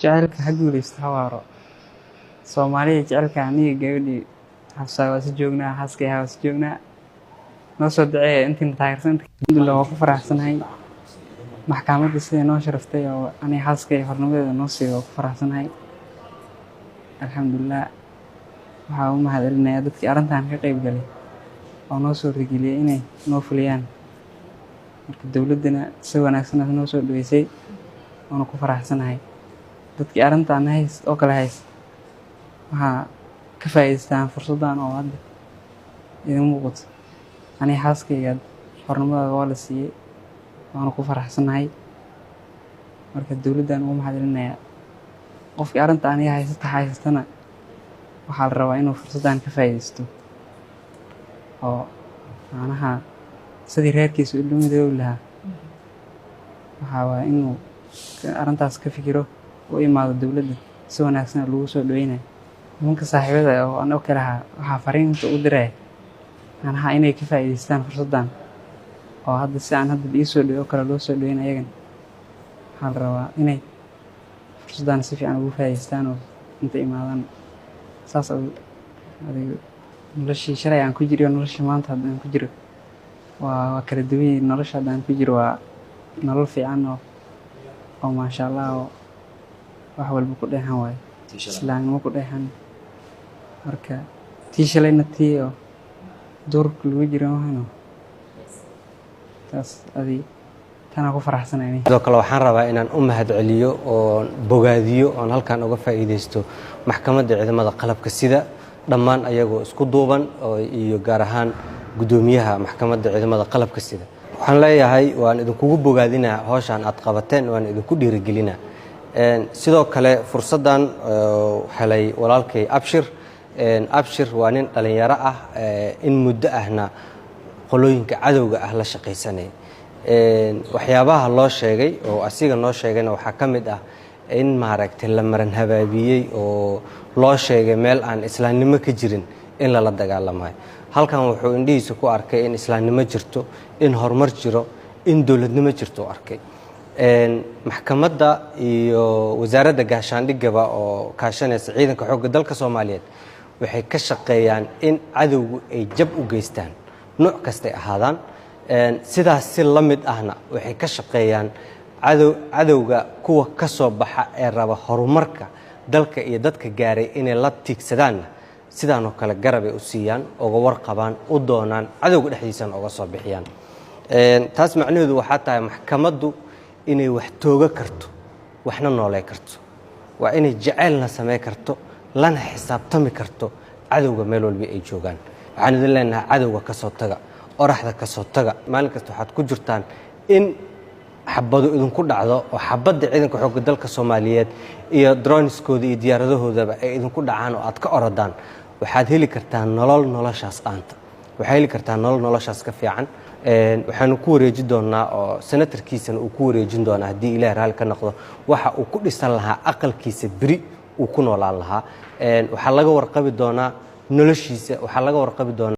Jacaylka ha guuleysto, ha waaro. Soomaaliya jecelka, aniga gabadhii Xafsa waa si joognaa, xaaskay waa si joognaa. Noo soo duceeya intiina taageersan. Alxamdulilah, waa ku faraxsanahay maxkamadda siday noo sharaftay oo aniga xaaskay xornimadeeda noo siiyo. Waa ku faraxsanahay, alxamdulilah. Waxaa u mahadcelinayaa dadkii arrintan ka qayb galay oo noo suurtageliyey inay noo fuliyaan. Marka dowladdana si wanaagsan noo soo dhaweysay, waana ku faraxsanahay. Dadkii arrintan hays oo kale hays waxaa ka faa'iidaystaan fursaddan oo hadda idin muuqato. Aniga xaaskayga xornimada waa la siiyey, waana ku faraxsanahay. Marka dowladdan ugu mahadcelinayaa. Qofkii arrinta aniga haysata haysatana waxaa la rabaa inuu fursaddan ka faa'iidaysto oo macnaha sidii reerkiisa u midoobi lahaa. Waxaa waaye inuu arrintaas ka fikiro, u imaado dowladda, si wanaagsan lagu soo dhaweynayo. Nimanka saaxiibada oo aan oo kale ahaa waxaa fariinta u diraya macnaha inay ka faa'iidaystaan fursaddan oo hadda si aan hadda ii soo dhaweey oo kale loo soo dhaweyn. Ayagan waxaa la rabaa inay fursaddan si fiican ugu faa'iidaystaan oo inta imaadaan saas. Adiga noloshii shalay aan ku jiro, noloshii maanta hadda aan ku jiro waa kala duwan yihiin. Nolosha hadda aan ku jiro waa nolol fiican oo maasha Allah oo wax walba ku dheehan waaye, islaamnimo ku dheehan. Marka tii shalayna tii oo duurka lagu jiro mahano, taas adi tanaa ku faraxsanahay. Sidoo kale waxaan rabaa inaan u mahadceliyo oon bogaadiyo oon halkan uga faa'iidaysto maxkamadda ciidamada qalabka sida dhammaan ayagoo isku duuban iyo gaar ahaan guddoomiyaha maxkamadda ciidamada qalabka sida. Waxaan leeyahay waan idinkugu bogaadinaa howshaan aad qabateen, waan idinku dhiirigelinaa. Sidoo kale fursaddan helay walaalkay Abshir. Abshir waa nin dhallinyaro ah, in muddo ahna qolooyinka cadowga ah la shaqaysanaya. Waxyaabaha loo sheegay oo asiga noo sheegayna waxaa ka mid ah in maaragtay la maran habaabiyey oo loo sheegay meel aan islaamnimo ka jirin in lala dagaalamayo. Halkan wuxuu indhihiisa ku arkay in islaamnimo jirto, in horumar jiro, in dowladnimo jirto u arkay. Maxkamadda iyo wasaaradda gaashaandhigaba oo kaashanaysa ciidanka xoogga dalka Soomaaliyeed waxay ka shaqeeyaan in cadowgu ay jab u geystaan nooc kastay ahaadaan. Sidaas si la mid ahna waxay ka shaqeeyaan cadowga kuwa ka soo baxa ee raba horumarka dalka iyo dadka gaaray inay la tiigsadaanna sidaanoo kale garabay u siiyaan, uga warqabaan, u doonaan, cadowga dhexdiisana uga soo bixiyaan. Taas macnaheedu waxaa tahay maxkamaddu inay wax tooga karto, waxna nooley karto, waa inay jaceylna samey karto, lana xisaabtami karto cadowga meel walba ay joogaan. Waxaan idin leenahay cadowga ka soo taga, oraxda ka soo taga. Maalin kasta waxaad ku jirtaan in xabadu idinku dhacdo oo xabadda ciidanka xoogga dalka Soomaaliyeed iyo droniskooda iyo diyaaradahoodaba ay idinku dhacaan oo aad ka orodaan. Waxaad heli kartaa nolol noloshaas aanta, waxaad heli kartaa nolol noloshaas ka fiican. Waxaanu ku wareeji doonaa oo senatarkiisana uu ku wareejin doonaa, haddii Ilaah raalli ka noqdo, waxa uu ku dhisan lahaa aqalkiisa beri uu ku noolaan lahaa. Waxaa laga warqabi doonaa noloshiisa, waxaa laga warqabi doonaa.